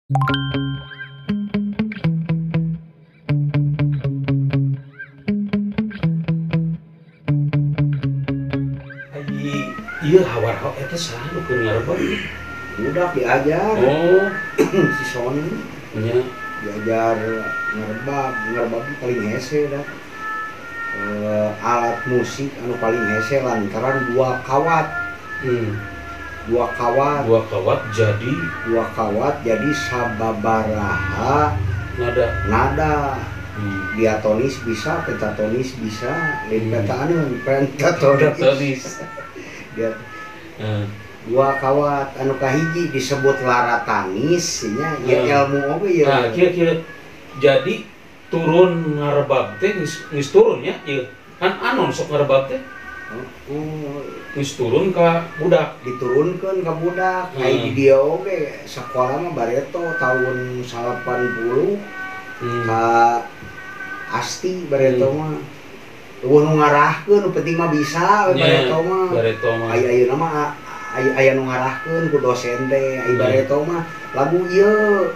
Ai ieu hawarho eta saha nu keur ngarebab? Budak diajar. Oh, si Sony nya diajar ngerebab, ngerebab paling hese dah. Alat musik anu paling hese lantaran dua kawat. Dua kawat. Dua kawat jadi dua kawat jadi sababaraha nada. Nada. Diatonis bisa, pentatonis bisa, lain pentaneun, pentatonis. Dia dua kawat anu kahiji disebut lara tangis nya, ya ilmu oge ya. Nah, kieu-kieu jadi turun ngarebab teh geus turun nya ieu. Kan anon sok ngarebab teh. Geus turun ka budak, diturunkeun ka budak. Ai di dieu oge sakola mah bareto tahun 80 ka Asti bareto mah. Eueuh nu ngarahkeun nu penting mah bisa we bareto mah. Bareto mah. Ai ayeuna mah aya nu ngarahkeun ku dosen teh, ai bareto mah lagu ieu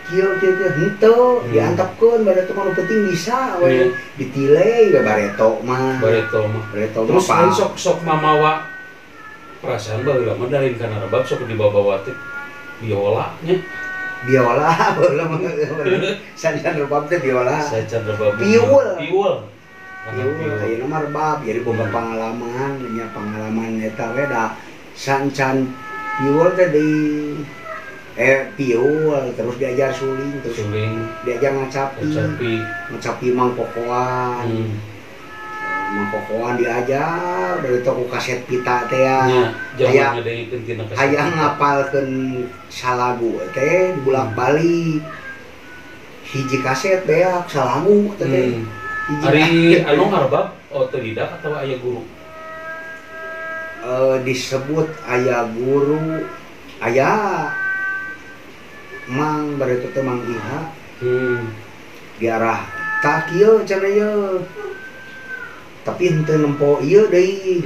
kieu kieu kieu henteu diantepkeun bareto mah nu penting bisa we ditilai we bareto mah. Bareto mah. Bareto mah terus lain sok sok mamawa perasaan baheula mah dari kana rebab sok dibawa-bawa teh biola nya. Biola baheula mah sacan rebab teh biola. Sacan rebab. Piul. Piul. Piul ayeuna mah rebab jadi boga pengalaman nya, pengalaman eta we da sancan piul teh di piul terus diajar suling, terus suling. Diajar ngacapi, ngacapi mangkokoan, mangkokoan diajar dari toko kaset pita teh ya, hayang ngapalkeun salagu teh bolak-balik hiji kaset beak salagu teh. Ari anu ngarebab otodidak atau aya guru? Disebut aya guru, aya Mang bareto teh Mang Iha. Diarah tah kieu cenah ieu. Tapi henteu nempo ieu deui.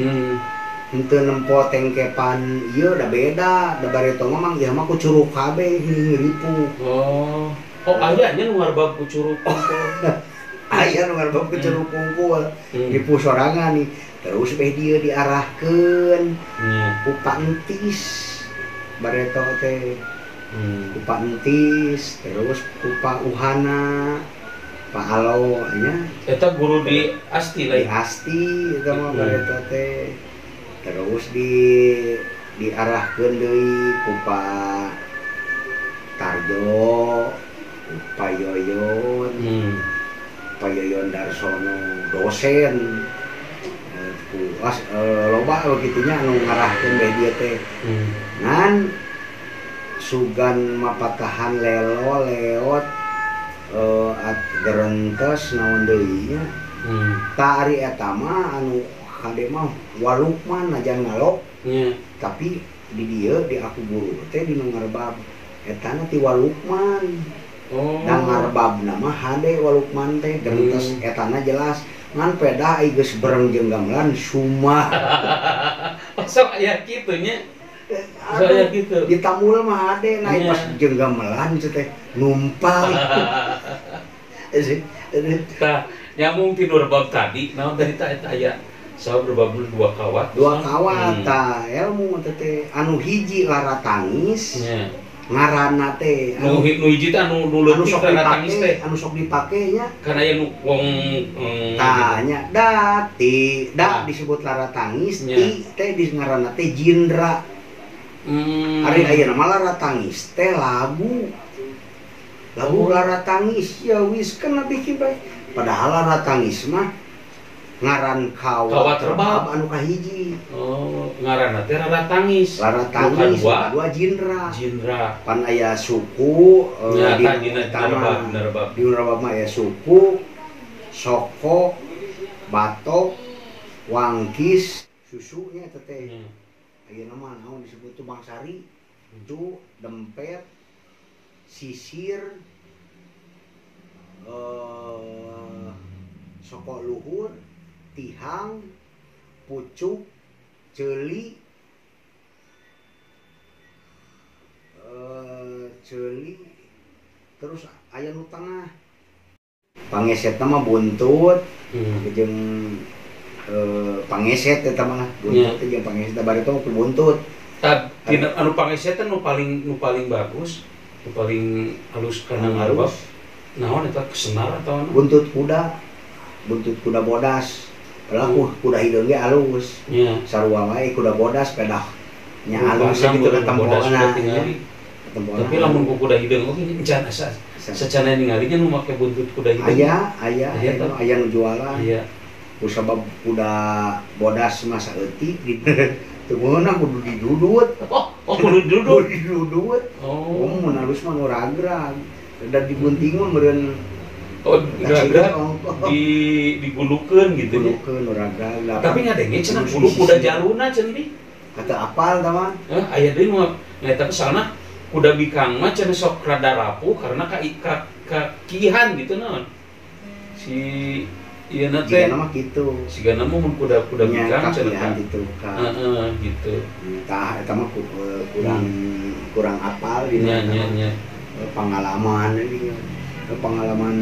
Henteu nempo tengkepan ieu da beda, da bareto mah Mang Iha mah ku curug kabeh ngiripu. Oh. Oh aya nya nu ngarebab ku curug kungkul. Aya nu ngarebab ku curug kungkul. Ripu sorangan nih. Terus beh dieu diarahkeun. Ku Pak Entis bareto teh. Ku Pak Entis, terus ku Pak Uhana, Pak Alo nya. Eta guru di Asti lain. Di Asti eta mah bareto teh. Terus diarahkeun deui ku Pak Tarjo, ku Pak Yoyon. Pak Yoyon Darsono dosen. Ku loba kitu nya anu ngarahkeun beh dieu teh. Ngan sugan mapatahan lelo leot at gerentes naon deui nya. Ta ari eta mah anu kade mah walukman najan ngalok. Tapi di dieu di aku guru teh di nu ngarebab etana ti walukman. Oh. Dan ngarebabna mah hade walukman teh gerentes etana jelas ngan peda ai geus bereng jeung gamelan sumah. Sok aya kitu nya. Saya gitu. Ditamul mah ade naik pas jeung gamelan teh numpang. Tah, nyambung ti nu rebab tadi, naon tadi tah eta aya saur rebab dua kawat. Dua kawat tah ilmu teh anu hiji lara tangis. Ngaranna teh anu hiji teh anu nu leutik lara tangis teh anu sok dipake nya. Kana aya nu wong tah nya da ti da disebut lara tangis, ti teh di ngaranna teh jindra. Ari ayeuna mah lara tangis teh lagu. Lagu lara tangis ya wis kana bikin bae. Padahal lara tangis mah ngaran kawat rebab anu kahiji. Oh, ngaranna teh lara tangis. Lara tangis dua jindra. Jindra. Pan aya suku di rebab. Di rebab mah aya suku, soko, batok, wangkis, susunya eta teh. Ayeuna mah naon disebut tuh Bangsari, itu dempet, sisir, soko luhur, tihang, pucuk, ceuli, Ceuli terus aya nu tengah. Pangesetna mah buntut jeung pangeset eta mah buntut teh jeung pangeset bari teh ku buntut. Tah tina anu pangeset teh nu paling bagus, nu paling halus kana ngarebab. Naon eta senar atau naon? Buntut kuda bodas. Padahal kuda hideung ge alus. Nya. Sarua wae kuda bodas pedah nya alus gitu ketempona. Tapi lamun ku kuda hideung oge encan asa sacana ningali nya nu make buntut kuda hideung. Aya aya nu jualan. Aya. Ku sabab kuda bodas mah saeutik teu meunang kudu didudut. Oh, kudu didudut. Kudu didudut. Oh, mun alus mah nu ragrag. Da digunting mah meureun. Oh, ragrag di digulukeun gitu nya. Digulukeun nu ragrag. Tapi ngadenge cenah kudu kuda jaluna cenah di. Kata apal tah mah. Heh, aya deui nu eta soalna kuda bikang mah cenah sok rada rapuh karena ka kihan gitu naon. Si ieu na teh sigana mah kitu. Sigana mah mun kuda bikang cenah gitu ka. Heeh, gitu. Tah eta mah kurang apal dina nya. Pengalaman ini pengalaman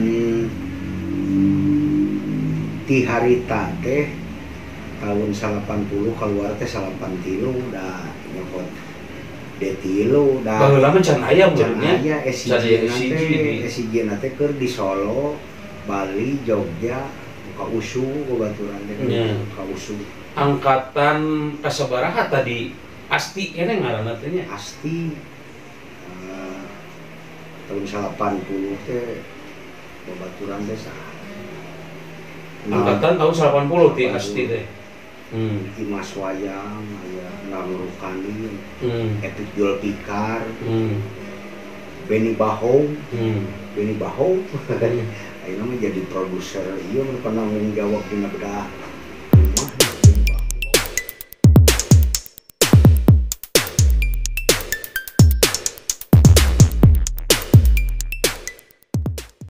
ti harita teh tahun 80 keluar teh 83 da nyokot D3 da baheula mah can aya meureun nya. Aya SIG na teh keur di Solo, Bali, Jogja, ka Usu babaturan teh ka Usu. Angkatan kasabaraha tadi Asti keneh ngaranna teh nya? Asti tahun 80 teh babaturan teh saha? Angkatan tahun 80 ti Asti teh. Imas Wayang, aya Nurukani, Epik Julfikar, Benny Bahong, Benny Bahong. Ayeuna mah jadi produser ieu mun penanggung jawab dina bedah